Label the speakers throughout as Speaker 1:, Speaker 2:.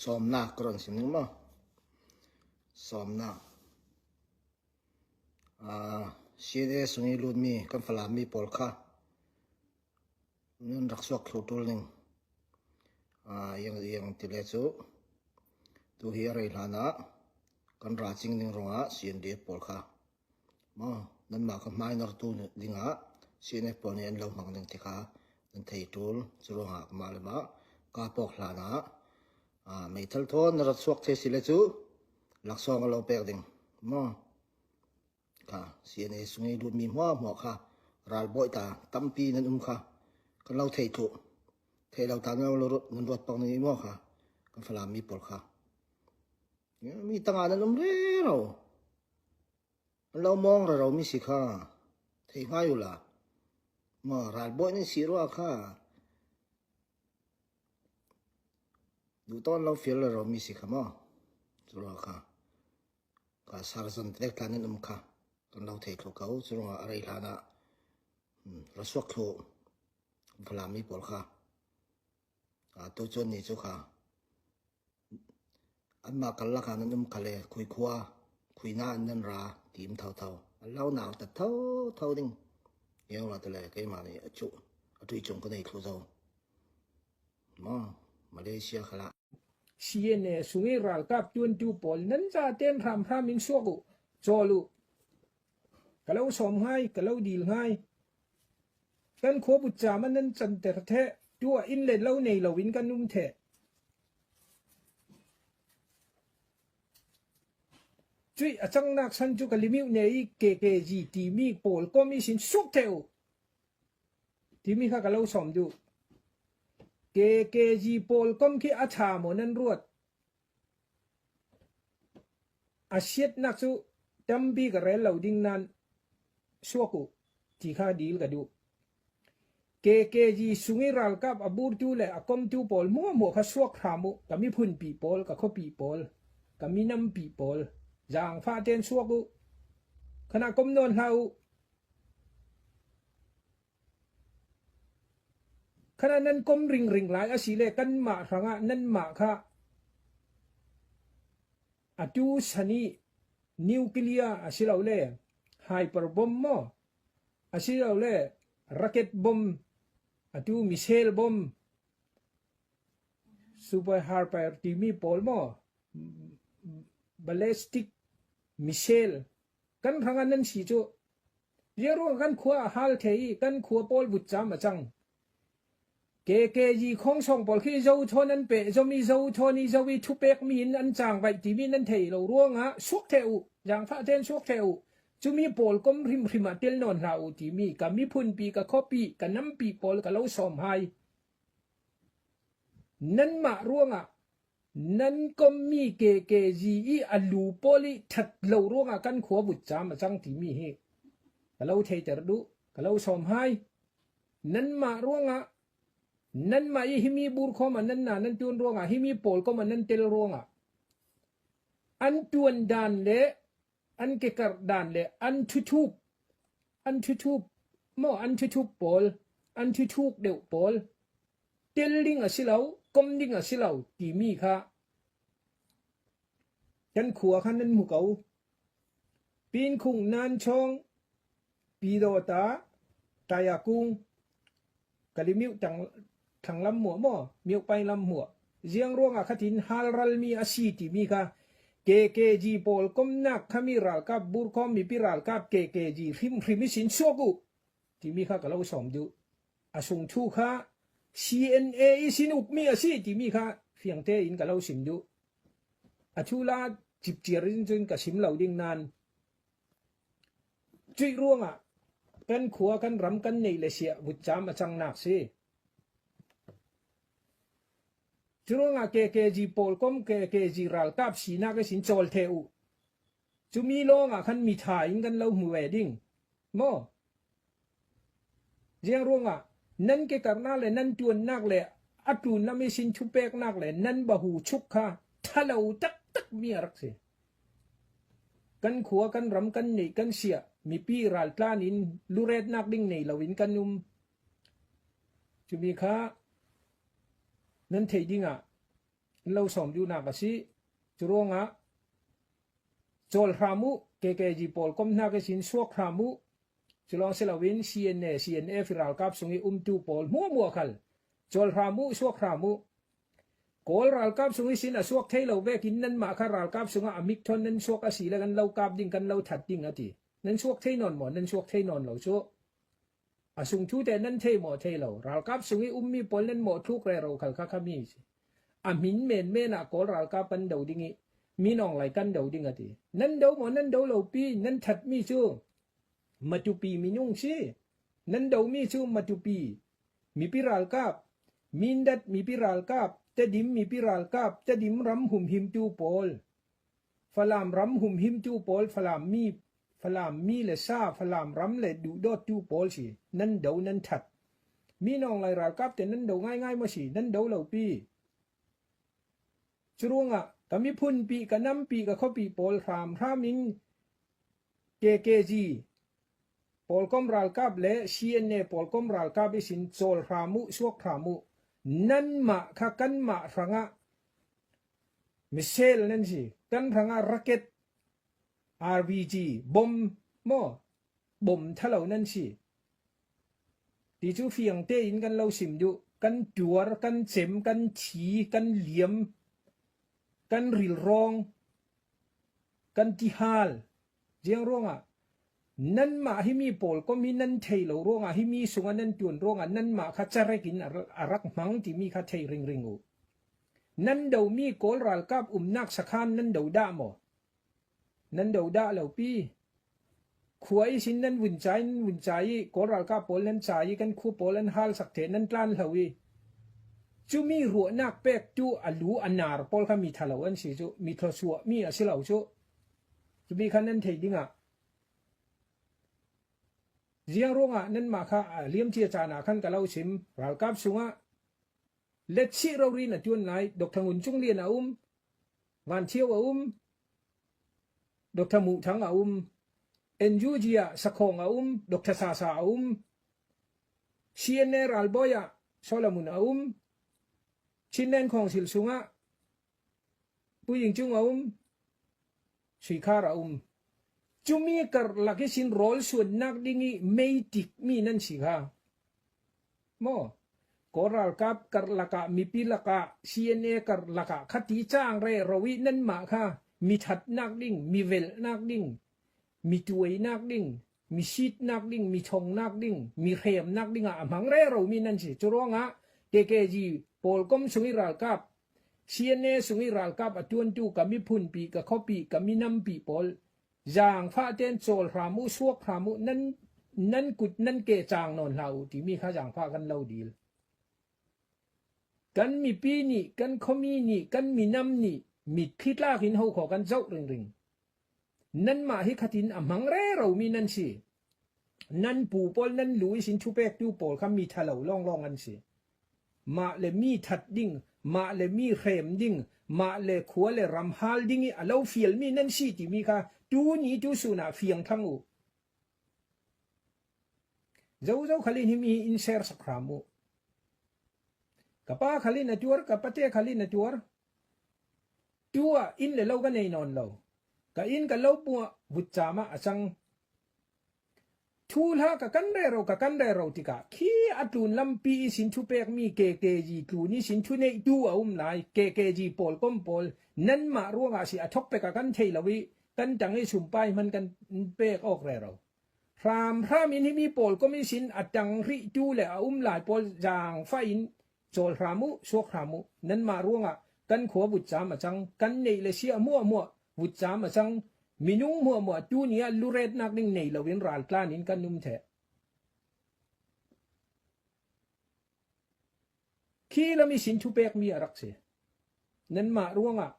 Speaker 1: Sawmnak ka ron sim ning maw? Sawmnak. CNA sung i lutmi kan Falam mi pawl kha nan rak suak thlu tul ning. Iang iang ti le cu tu hi a rei hlan ah kan ra cing ning rungah CNDF pawl kha Maw nanmah ka hmainortu dingah CNF pawl nih an lo hmang ding ti kha nan thei ṭul. Curuangah mah le mah kaa pawk hlanah meithal thawn na rat chuak the si le cu laksawng a lo pek ding. Maw kha CNA sung i lutmi hmuahhmuah kha ralbawi ta tampi nan um kha kan lo thei thlu. Thei lo ta nan ruat pang ning maw kha kan Falam mi pawl kha. Mi tangah nan um rero. An lo mawng rero mi si kha thei hngai u la. Ma ralbawi nan si rua kha duh tawn lo fial rero mi si kha maw. Cu rua kha ka sarzan tek tla nan um kha kan lo thei thlu ko. Cu ruangah a rei hlan ah ra suak thlu Falam mi pawl kha tuchun ni cu kha Anmah karlak ah nan um kha le khui khua khui na in nan ra ti um thotho. An lo nau tat thotho ding. Iang ra tile keimah nih a cuh a tui cung ka nei thlu zo. Maw Malaysia khala.
Speaker 2: CNA sung i ralkap tuantu pawl nan zaten hramhram in suak u, cawl u. Ka lo sawm ngai, ka lo dil ngai. Kan khua butcaam ah nan canter theh, tuah inn le lo nei loin kan um theh. Cuih a cangnak san cu ka limiu ne i KKG timi pawl kom i sin suk theh u timi kha ka lo sawm duh. KKG pawl kom khi a ṭha maw nan ruat? A siatnak cu tampi ka rel lo ding nain suak u ti kha dil ka duh. KKG sung i ralkap a burtu le a komtu pawl hmuahhmuah kha suak hram u. Ka miphunpi pawl, ka khuapi pawl, ka minampi pawl, zaangfah tein suak u. Khana kom nawn hlah u. Khana nan kom ringring lai asile kanmah hrangah nanmah kha atu san i nuclear asilole hyper bomb maw asilole rocket bomb atu missile bomb super hyper timi pawl maw ballistic missile kan hrangah nan si cu Ziaruang kan khua a hal the i kan khua pawl vutcam a cang. KKG khongsong pawl khi zo thawn an pe zomi zo thawn i zo i thupek mi in an cang vaih timi nan thei lo ruangah suak the u zaangfah ten suak the u cumi pawl kom hrimhrim ah tel nawn hlah u timi ka miphunpi ka khuapi ka nampi pawl ka lo sawm hai nanmah ruangah Nan kommi KKG i a lu pawl i ṭhat lo ruangah kan khua vutcaam a cang timi hi ka lo theiter duh, ka lo sawm hai. Nanmah ruangah nanmah i himi burkhawm ah nan na nan ṭuan ruangah himi pawl kom ah nan tel ruangah an ṭuan dan le an kekarh dan le an ṭhuthup an ṭhuthup maw an ṭhuthup pawl an ṭhuthuk deuh pawl tel ding a si lo, kom ding a si lo timi kha kan khua khan nan hmu ko. Pinkhung nan chong Pyidawta Tayakung Kalimiu tang thanglam muah maw Miopai lam muah ziang ruangah khatin halralmi a si timi kha KKG pawl komnak khami ralkap burkhawm mipi ralkap KKG hrimhrim i sin suak u timi kha ka lo sawm duh. A sungthu kha CNA i sin ukmi a si timi kha fiang tein ka lo sim duh. A thu la cipciar in cun ka sim lo ding nain cuih ruangah kan khua kan ram kan neih le siah vutcaam a cangnak si. Cu ruangah KKG pawl kom KKG ralkap sinak i sin cawl the u. Cumi lawngah khan mitha in kan lo hmu ve ding. Maw? Ziang ruangah nan kekarnak le nan ṭuannak le a ṭunlam i sin thupeknak le nan bahu chuk kha ṭhalo taktak mi a rak si. Kan khua kan ram kan neih kan siah mipi raltlan in luretnak ding nei loin kan um. Cumi kha nan theih dingah Kan lo sawm duhnak a si. Cu ruangah cawl hram u, KKG pawl kom hna ke sin suak hram u. Cu lawng si loin CNA, CNF ralkap sung i umtu pawl hmuahhmuah khal cawl hram u, suak hram u. Kawl ralkap sung i sin a suak thei lo vek in nanmah kha ralkap sungah a mik thon nan suak a si le kan lo kap ding kan lo that ding a ti. Nan suak thei nawn maw? Nan suak thei nawn lo cu. A sungthu teh nan thei maw thei lo? Ralkap sung i ummi pawl nan mawh thluk rero khal kha kha mi si. A min menmen ah Kawl ralkap an do ding i Min Aung Hlaing kan do ding a ti. Nan do maw nan do lo pi nan thatmi cu Matupi minung si. Nan domi cu Matupi mipi ralkap, Mindat mipi ralkap, Tedim mipi ralkap, Tedim ram humhimtu pawl, Falam ram humhimtu pawl, Falam mi Falam mi le sa, Falam ram le duhdawttu pawl si. Nan do nan that. Min Aung Hlaing ralkap te nan do ngaingai maw si? Nan do lo pi. Curuangah ka miphun pi, ka nam pi, ka khuapi pawl hramhram in KKG pawlkom ralkap le CNA pawlkom ralkap i sin cawl hram u, suak hram u. Nanmah kha kanmah hrangah missile nan si. Kan hrangah rocket RPG bom maw bom thalo nan si. Ti cu fiang tein kan lo sim duh. Kan tuar, kan cem, kan thi, kan liam, kan rilrawng, kan tihal. Ziang ruangah nanmah hi mi pawl kom hi nan thei lo ruangah hi mi sungah nan tuan ruangah nanmah kha carek in a rak hmang timi kha thei ringring u. Nan domi Kawl ralkap umnak sakhan nan do dah maw? Nan do dah lo pi. Khua i sin nan vun cai nan vun cai i Kawl ralkap pawl nan cai i kan khua pawl an hal sak the nan tlan hlo i cumi ruahnak pek tu a lu a nar pawl kha mi thalo an si cu mi thluachuah mi a si lo cu cumi kha nan thei ding ah ziang ruangah nanmah kha liamcia caan ah khan ka lo chim ralkap sungah letchih rori na tuan lai Dr. Ngun Cung Lian a um Van Thio a um Dr. Mu Thang a um NUG ah Sakhong a um Dr. Sasa a um CNA ralbawi ah Solomon a um Chinland Council sungah Pu Ying Cung a um Sui Khar a um cumi karlak i sin rawl suannak ding i meitik mi nan si kha maw Kawl ralkap karlak ah mipi lakah CNA karlak ah khati caang re ro i nanmah kha mi thatnak ding mi velhnak ding mi tuainak ding mi sitnak ding mi thongnak ding mi hremnak ding ah a hmang re ro mi nan si cu ruangah KKG pawl kom sung i ralkap CNA sung i ralkap a tuantu ka miphunpi ka khuapi ka minampi pawl zaangfah tein cawl hram u suak hram u nan nan kut nan ke caang nawn hlah u timi kha zaangfah kan lo dil kan mipi nih kan khuami nih kan minam nih mitthli tlak in ho kho kan zoh ringring nanmah hi khatin a hmang rero mi nan si nan pu pawl nan lu i sin thu pektu pawl kha mi thalo lawnglawng an si mah le mi that ding mah le mi hrem ding mah le khua le ram hal ding i a lo fial mi nan si timi kha tu ni tu sun ah fiang thang u zozo khalin hi mi in ser sak hram u ka pa khalin a tuar ka pate khalin a tuar Tu ah inn le lo ka nei nawn lo. Ka inn ka lo puah vutcaam ah a cang. Thu hlah ka kan rero ka kan rero tikah khi a tlun lampi i sin thu pekmi KKG tlun i sin thu neih tu a um lai. KKG pawl kom pawl nanmah ruangah si a thok pek a kan thei lo i kan tang i sumpai hman kan pek awk rero. Hramhram in himi pawl kom i sin a tang rih tu le a um lai pawl zaangfah in Cawl hram u, suak hram u, nanmah ruangah kan khua vutcaam a cang, kan neih le sia muahmuah vutcaam a cang, minung muahmuah tuni ah luretnak ding nei loin raltlan in kan um theh. Khi lam i sin thu pekmi a rak si. Nanmah ruangah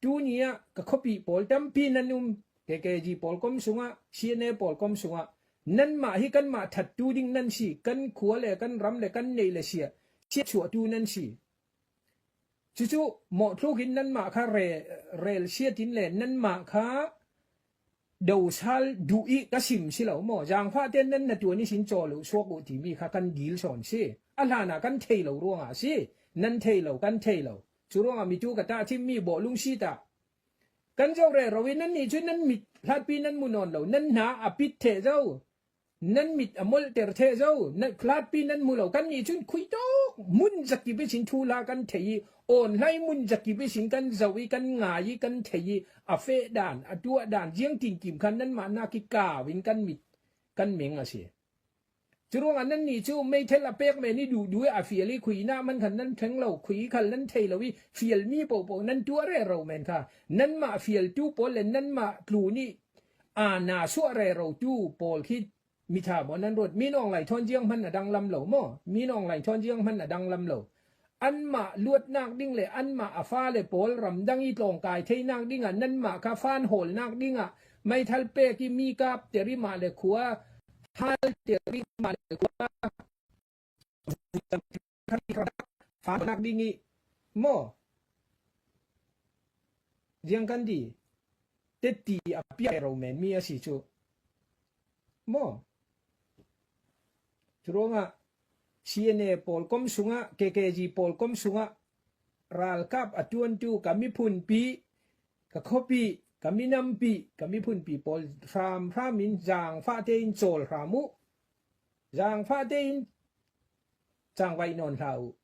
Speaker 2: tuni ah ka khuapi pawl tampi nan um, KKG pawl kom sungah, CNA pawl kom sungah nanmah hi kanmah thattu ding nan si, kan khua le kan ram le kan neih le sia chuahtu nan si. Cucu mawhtluk in nanmah kha re, rel siat in le nanmah kha dosal duh i ka sim si lo maw zaangfah ten nan na tuan i sin cawl u suak u timi kha kan dil sawn si a hlan ah kan thei lo ruangah si nan thei lo kan thei lo. Cu ruangah mitu ka tah thimmi bawh lungsi tah. Kan zoh rero i nan nih cun nan mit hlatpi nan mu nawn lo. Nan hna a pit theh zo. Nan mit a molhter theh zo. Hlatpi nan mu lo. Kan nih cun khui tuk mun zakip i sin thu hla kan thei i awn hlai mun zakip i sin kan zoh i kan ngai i kan thei i a feh dan a tuah dan jiang tin kim khan nanmah nak i kau in kan mit kan meng a si. Curuangah nannih cu meithal a pek men i duhduh i a fial i khui na man khan nan thleng lo, khui khal nan thei lo i fialmi paohpaoh nan tuah rero men kha nanmah fialtu pawl le nanmah tlu nih aa suah rerotu pawl khi mitha maw nan ruat? Min Aung Hlaing Thawn Jiang hman a danglam lo maw? Min Aung Hlaing Thawn Jiang hman a danglam lo. Anmah luatnak ding le anmah a fale pawl ramdang i tlawngkai theinak dingah nanmah kha fan hawlnak dingah meithal pek i mi kap ter i mah le khua hal ter i mah le khua fanak ding i maw ziang kan di tetti a pia ro men mi a si cu maw curuangah CNA pawl kom sungah KKG pawl kom sungah ralkap a tuantu ka miphunpi ka khuapi ka minampi ka miphunpi pawl hramhram in zaangfah tein cawl hram u zaangfah tein cangvaih nawn hlah u.